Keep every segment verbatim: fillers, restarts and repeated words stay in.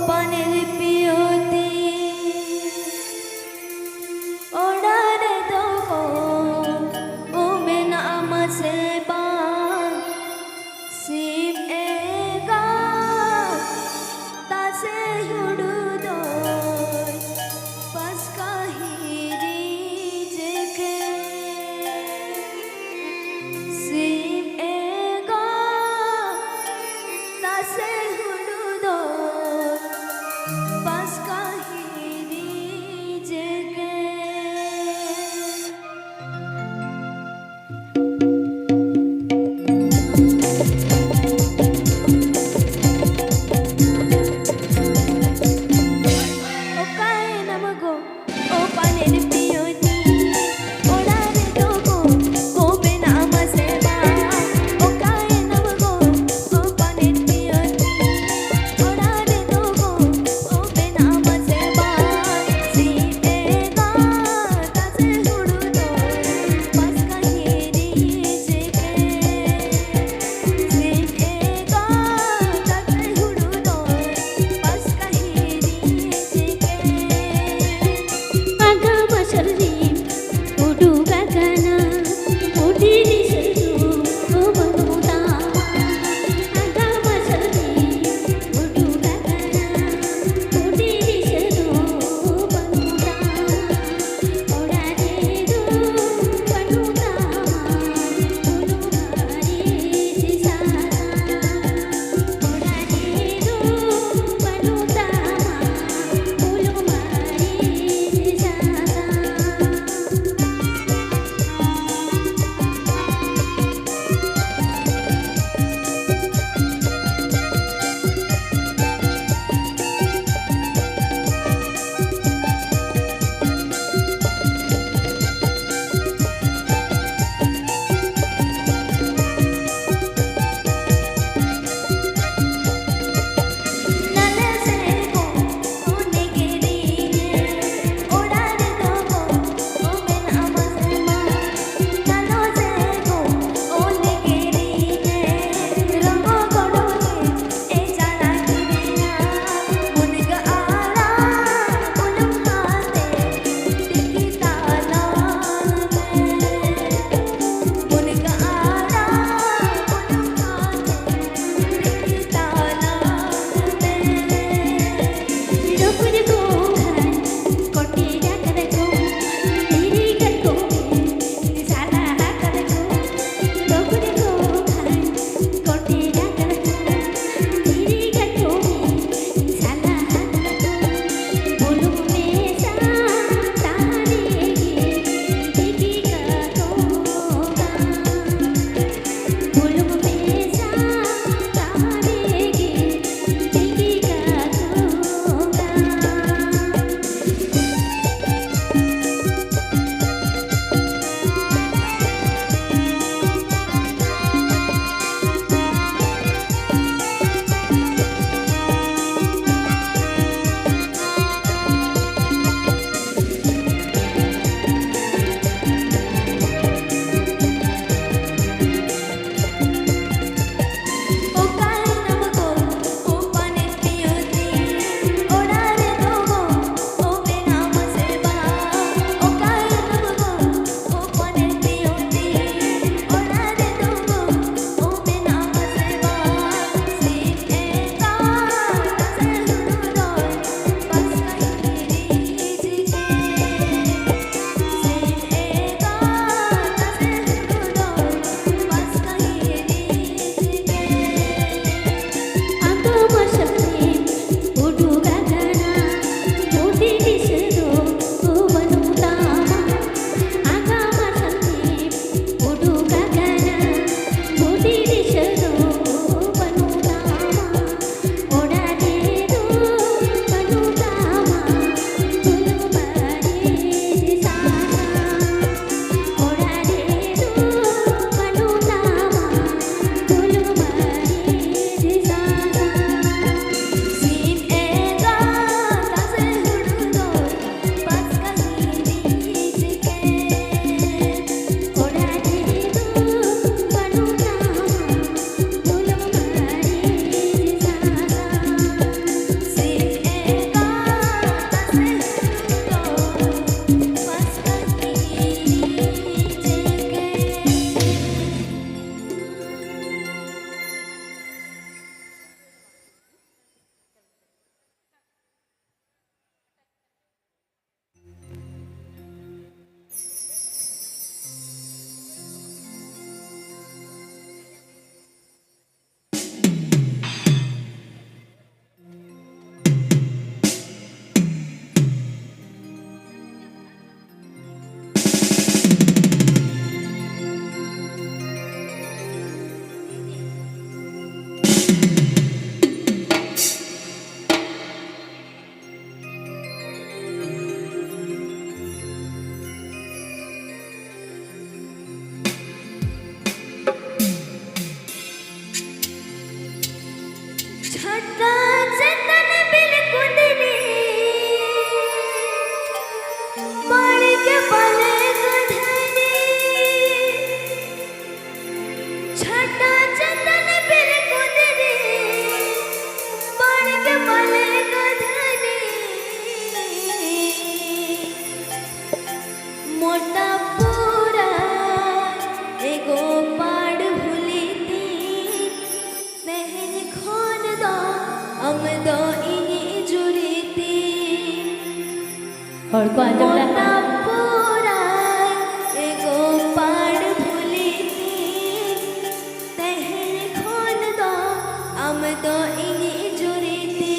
ᱯᱟᱱᱮᱨ ᱯᱤᱭᱳᱛᱤ ᱚᱲᱟᱜ ᱨᱮᱫᱚ ᱠᱚ ᱢᱮᱱᱟᱜᱼᱟ ᱢᱟᱥᱮ ᱵᱟᱝ? ᱥᱤᱢ ᱮᱸᱜᱟ ᱛᱟᱥᱮ ᱦᱩᱲᱩ ᱫᱚᱭ ᱯᱟᱥᱠᱟ ᱦᱤᱨᱤ ᱡᱮᱜᱮ᱾ ᱥᱤᱢ ᱮᱸᱜᱟ ᱛᱟᱥᱮ ᱦᱩᱲᱩ ᱫᱚ ᱯᱟᱥᱠᱟ ᱦᱤᱨᱤ ᱡᱮᱜᱮ᱾ ᱚᱠᱟᱭᱮᱱᱟᱢ ᱜᱚ? ᱚ ᱯᱟᱱᱮᱨ ᱯᱤᱭᱳᱛᱤ, ᱚᱲᱟᱜ ᱨᱮᱫᱚ ᱜᱚ, ᱜᱚ ᱢᱮᱱᱟᱢᱟ ᱥᱮ ᱵᱟᱝ? ᱚᱠᱟᱭᱮᱱᱟᱢ ᱜᱚ? ᱚ ᱯᱟᱱᱮᱨ ᱯᱤᱭᱳᱛᱤ, ᱪᱷᱟᱴᱟ ᱪᱮᱛᱟᱱ ᱵᱤᱞ ᱠᱩᱸᱫᱽᱨᱤ, ᱵᱟᱲᱜᱮ ᱵᱟᱞᱮ ᱜᱟᱹᱫᱷᱟᱹᱨᱤ᱾ ᱪᱷᱟᱴᱟ ᱪᱮᱛᱟᱱ ᱵᱤᱞ ᱠᱩᱸᱫᱽᱨᱤ, ᱵᱟᱲᱜᱮ ᱵᱟᱞᱮ ᱜᱟᱹᱫᱷᱟᱹᱨᱤ᱾ ᱢᱚᱴᱟ ᱯᱩᱨᱟ ᱮᱜᱳ ᱯᱟᱲ ᱵᱷᱩᱞᱤ ᱛᱤᱧ, ᱛᱮᱦᱮᱧ ᱠᱷᱚᱱ ᱫᱚ ᱟᱢ ᱫᱚ ᱤᱧᱤᱡ ᱡᱩᱨᱤ ᱛᱤᱧ᱾ ᱦᱚᱲ ᱠᱚ ᱟᱸᱡᱚᱢ ᱫᱟ? ᱢᱚᱴᱟ ᱯᱩᱨᱟ ᱮᱜᱳ ᱯᱟᱲ ᱵᱷᱩᱞᱤ ᱛᱤᱧ, ᱛᱮᱦᱮᱧ ᱠᱷᱚᱱ ᱫᱚ ᱟᱢ ᱫᱚ ᱤᱧᱤᱡ ᱡᱩᱨᱤ ᱛᱤᱧ᱾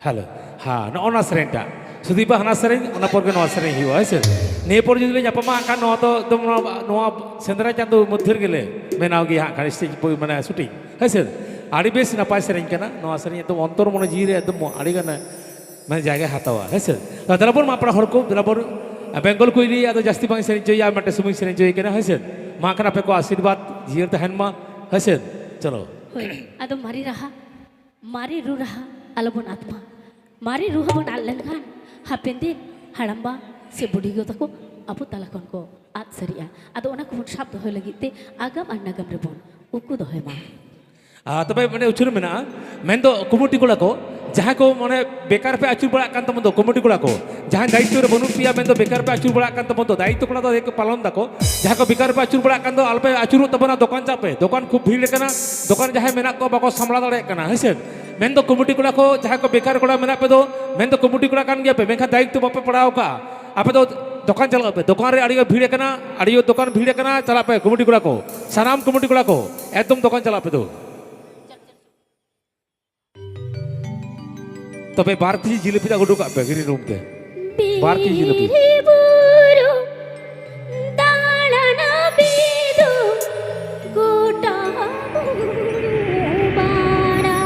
ᱦᱮᱞᱳ᱾ ᱦᱮᱸ, ᱱᱚᱜᱼᱚ ᱱᱚᱣᱟ ᱥᱮᱨᱮᱧᱴᱟᱜ᱾ ᱥᱩᱫᱤᱯᱟ ᱦᱟᱱᱟ ᱥᱮᱨᱮᱧ, ᱚᱱᱟ ᱯᱚᱨ ᱜᱮ ᱱᱚᱣᱟ ᱥᱮᱨᱮᱧ ᱦᱩᱭᱩᱜᱼᱟ, ᱦᱮᱸ ᱥᱮ? ᱱᱤᱭᱟᱹ ᱯᱚᱨ ᱡᱩᱫᱤ ᱞᱮ ᱧᱟᱯᱟᱢᱟ, ᱦᱟᱸᱜ ᱠᱷᱟᱱ ᱱᱚᱣᱟ ᱫᱚ ᱮᱠᱫᱚᱢ ᱱᱚᱣᱟ, ᱱᱚᱣᱟ ᱥᱮᱸᱫᱽᱨᱟ ᱪᱟᱸᱫᱚ ᱢᱚᱫᱽᱫᱷᱮ ᱨᱮᱜᱮ ᱞᱮ ᱵᱮᱱᱟᱣ ᱜᱮᱭᱟ ᱦᱟᱸᱜ ᱠᱷᱟᱱ stage ᱯᱩ-, ᱢᱟᱱᱮ shooting, ᱦᱮᱸ ᱥᱮ? ᱟᱹᱰᱤ ᱵᱮᱥ ᱱᱟᱯᱟᱭ ᱥᱮᱨᱮᱧ ᱠᱟᱱᱟ᱾ ᱱᱚᱣᱟ ᱥᱮᱨᱮᱧ ᱮᱠᱫᱚᱢ ᱚᱱᱛᱚᱨ ᱢᱚᱱᱮ ᱡᱤᱣᱤ ᱨᱮ ᱮᱠᱫᱚᱢ ᱟᱹᱰᱤ ᱜᱟᱱ ᱢᱟᱱᱮ ᱡᱟᱭᱜᱟᱭ ᱦᱟᱛᱟᱣᱟ, ᱦᱮᱸ ᱥᱮ? ᱛᱚ ᱫᱮᱞᱟ ᱵᱚᱱ ᱢᱟ ᱯᱮᱲᱟ ᱦᱚᱲ ᱠᱚ, ᱫᱮᱞᱟ ᱵᱚᱱ ᱵᱮᱝᱜᱚᱞ ᱠᱩᱭᱞᱤ, ᱟᱫᱚ ᱡᱟᱹᱥᱛᱤ ᱵᱟᱝ ᱥᱮᱨᱮᱧ ᱦᱚᱪᱚᱭᱟ, ᱢᱤᱫᱴᱮᱱ ᱥᱩᱢᱩᱝ ᱥᱮᱨᱮᱧ ᱦᱚᱪᱚᱭ ᱠᱟᱱᱟ, ᱦᱮᱸ ᱥᱮ? ᱢᱟ ᱠᱷᱟᱱ ᱟᱯᱮ ᱠᱚ ᱟᱥᱤᱨᱵᱟᱫᱽ ᱡᱤᱭᱟᱹᱲ ᱛᱟᱦᱮᱱ ᱢᱟ, ᱦᱮᱸ ᱥᱮ? ᱪᱚᱞᱚ᱾ ᱦᱳᱭ, ᱟᱫᱚ ᱢᱟᱨᱮ ᱨᱟᱦᱟ, ᱢᱟᱨᱮ ᱨᱩ ᱨᱟᱦᱟ ᱟᱞᱚᱵᱚᱱ ᱟᱫ ᱢᱟ᱾ ᱢᱟᱨᱮ ᱨᱩ ᱦᱚᱸᱵᱚᱱ ᱟᱫ ᱞᱮᱱᱠᱷᱟᱱ ᱦᱟᱯᱮᱱ ᱫᱤᱱ ᱦᱟᱲᱟᱢᱵᱟ ᱥᱮ ᱵᱩᱰᱷᱤ ᱜᱚ ᱛᱟᱠᱚ ᱟᱵᱚ ᱛᱟᱞᱟ ᱠᱷᱚᱱ ᱠᱚ ᱟᱫ ᱥᱟᱹᱨᱤᱜᱼᱟ᱾ ᱟᱫᱚ ᱚᱱᱟ ᱠᱚᱵᱚᱱ ᱥᱟᱵ ᱫᱚᱦᱚᱭ ᱞᱟᱹᱜᱤᱫ ᱛᱮ ᱟᱜᱟᱢ ᱟᱨ ᱱᱟᱜᱟᱢ ᱨᱮᱵᱚᱱ ᱩᱠᱩ ᱫᱚᱦᱚᱭ ᱢᱟ᱾ ᱟᱨ ᱛᱚᱵᱮ ᱢᱟᱱᱮ ᱩᱪᱷᱟᱹᱱ ᱢᱮᱱᱟᱜᱼᱟ, ᱢᱮᱱᱫᱚ ᱠᱚᱢᱤᱴᱤ ᱠᱚᱲᱟ ᱠᱚ, ᱡᱟᱦᱟᱸᱭ ᱠᱚ ᱢᱟᱱᱮ ᱵᱮᱠᱟᱨ ᱯᱮ ᱟᱹᱪᱩᱨ ᱵᱟᱲᱟᱜ ᱠᱟᱱ ᱛᱟᱵᱚᱱ ᱫᱚ, ᱠᱚᱢᱤᱴᱤ ᱠᱚᱲᱟ ᱠᱚ, ᱡᱟᱦᱟᱸᱭ ᱫᱟᱭᱤᱛᱛᱚ ᱨᱮ ᱵᱟᱹᱱᱩᱜ ᱯᱮᱭᱟ, ᱢᱮᱱᱫᱚ ᱵᱮᱠᱟᱨ ᱯᱮ ᱟᱹᱪᱩᱨ ᱵᱟᱲᱟᱜ ᱠᱟᱱ ᱛᱟᱵᱚᱱ ᱫᱚ, ᱫᱟᱭᱤᱛᱛᱚ ᱠᱚᱲᱟ ᱫᱚ ᱡᱟᱦᱟᱸᱭ ᱠᱚ ᱯᱟᱞᱚᱱ ᱫᱟᱠᱚ, ᱡᱟᱦᱟᱸᱭ ᱠᱚ ᱵᱮᱠᱟᱨ ᱯᱮ ᱟᱹᱪᱩᱨ ᱵᱟᱲᱟᱜ ᱠᱟᱱ ᱫᱚ, ᱟᱞᱚᱯᱮ ᱟᱹᱪᱩᱨᱚᱜ ᱛᱟᱵᱚᱱᱟ, ᱫᱚᱠᱟᱱ ᱪᱟᱞᱟᱜ ᱯᱮ, ᱫᱚᱠᱟᱱ ᱠᱷᱩᱵ ᱵᱷᱤᱲ ᱟᱠᱟᱱᱟ, ᱫᱚᱠᱟᱱ ᱡᱟᱦᱟᱸᱭ ᱢᱮᱱᱟᱜ ᱠᱚᱣᱟ ᱵᱟᱠᱚ ᱥᱟᱢᱵᱲᱟᱣ ᱫᱟᱲᱮᱭᱟᱜ ᱠᱟᱱᱟ, ᱦᱮᱸ ᱥᱮ? ᱢᱮᱱᱫᱚ ᱠᱚᱢᱤᱴᱤ ᱠᱚᱲᱟ ᱠᱚ, ᱡᱟᱦᱟᱸᱭ ᱠᱚ ᱵᱮᱠᱟᱨ ᱠᱚᱲᱟ ᱢᱮᱱᱟᱜ ᱯᱮ ᱫᱚ, ᱢᱮᱱᱫᱚ ᱠᱚᱢᱤᱴᱤ ᱠᱚᱲᱟ ᱠᱟᱱ ᱜᱮᱭᱟ ᱯᱮ, ᱢᱮᱱᱠᱷᱟᱱ ᱫᱟᱭᱤᱛᱛᱚ ᱵᱟᱯᱮ ᱯᱟᱲᱟᱣ ᱠᱟᱜᱼᱟ᱾ ᱟᱯᱮ ᱫᱚ ᱫᱚᱠᱟᱱ ᱪᱟᱞᱟᱜ ᱯᱮ, ᱫᱚᱠᱟᱱ ᱨᱮ ᱟᱹᱰᱤ ᱵᱷᱤᱲ ᱟᱠᱟᱱᱟ, ᱟᱹᱰᱤ ᱫᱚᱠᱟᱱ ᱵᱷᱤᱲ ᱟᱠᱟᱱᱟ, ᱪᱟᱞᱟᱜ ᱯᱮ ᱠᱚᱢᱤᱴᱤ ᱠᱚᱲᱟ ᱠᱚ, ᱥᱟᱱᱟᱢ ᱠᱚᱢᱤᱴᱤ ᱠᱚᱲᱟ ᱠᱚ, ᱮᱠᱫᱚᱢ ᱫᱚᱠᱟᱱ ᱪᱟᱞᱟᱜ ᱯᱮ ᱫᱚ᱾ ᱛᱚᱵᱮ ᱵᱟᱨ ᱠᱮᱡᱤ ᱡᱤᱞᱟᱹᱯᱤ ᱫᱟᱜ ᱩᱰᱩᱠ ᱠᱟᱜ ᱯᱮ ᱜᱨᱤᱱ ᱨᱩᱢ ᱛᱮ᱾ ᱵᱟᱨ ᱠᱮᱡᱤ ᱡᱤᱞᱟᱹᱯᱤ᱾ ᱵᱤᱨ ᱵᱩᱨᱩ ᱫᱟᱬᱟᱱ ᱵᱤᱫᱩ ᱜᱚᱴᱟ ᱵᱟᱲᱟ᱾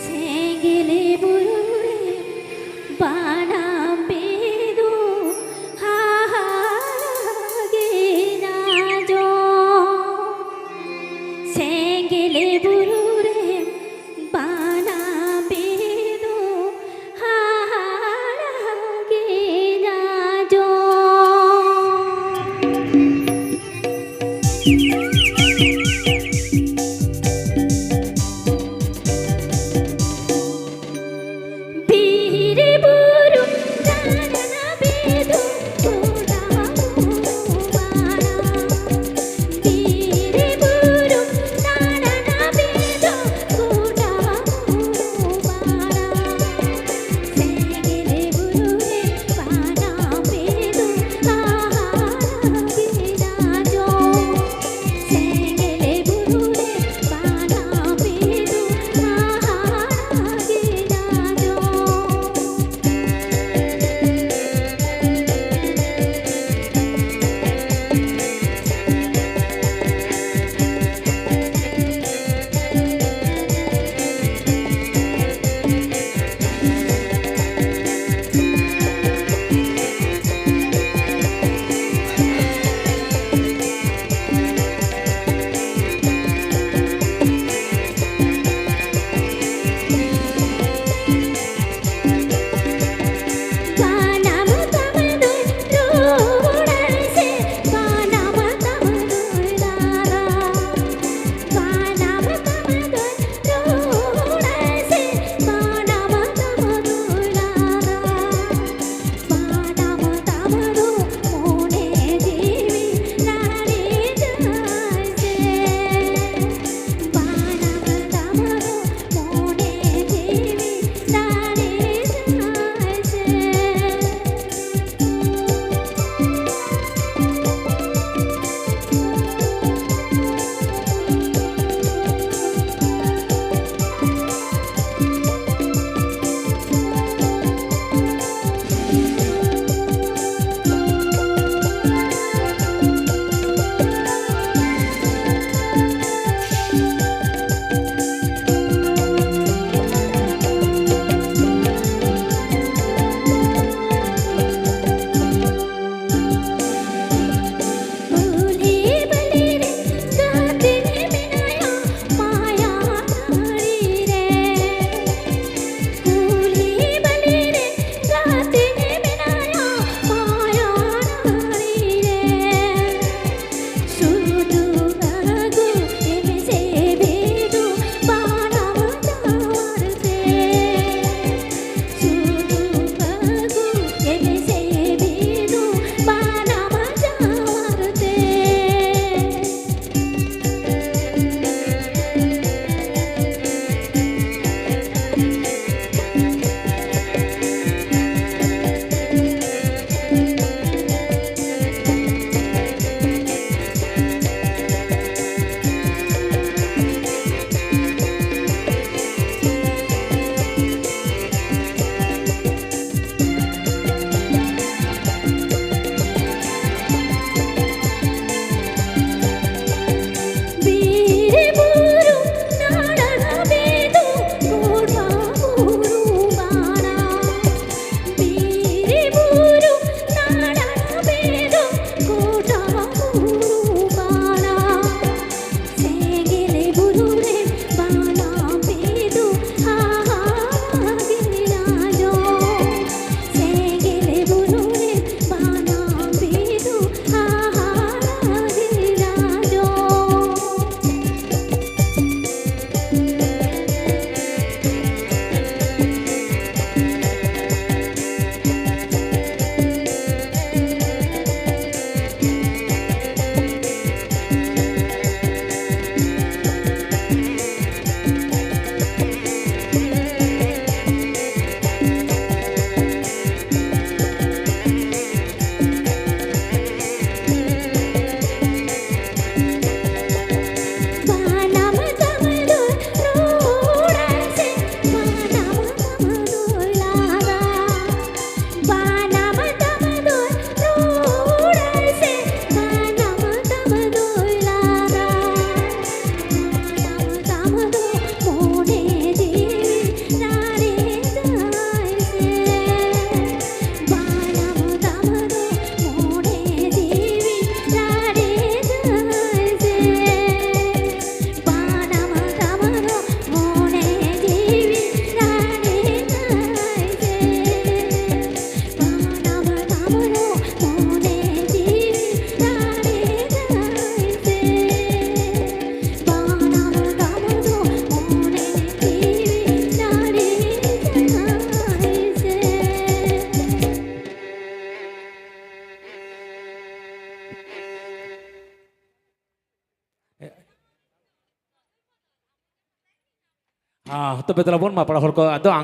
ᱥᱮᱸᱜᱮᱞ ᱵᱩᱨᱩ ᱨᱮ ᱵᱟᱱᱟᱢ ᱵᱤᱫᱩ ᱦᱟᱦᱟᱲᱟ ᱜᱮ ᱟᱸᱡᱚᱢ᱾ ᱥᱮᱸᱜᱮᱞ ᱵᱩᱨᱩ ᱨᱮ ᱵᱟᱱᱟᱢ ᱵᱤᱫᱩ ᱦᱟᱦᱟᱲᱟ ᱦᱮᱸ, ᱛᱚᱵᱮ ᱫᱮᱞᱟ ᱵᱚᱱ ᱢᱟ ᱯᱟᱲᱟ ᱦᱚᱲ ᱠᱚ, ᱟᱫᱚ ᱟᱸᱜᱟ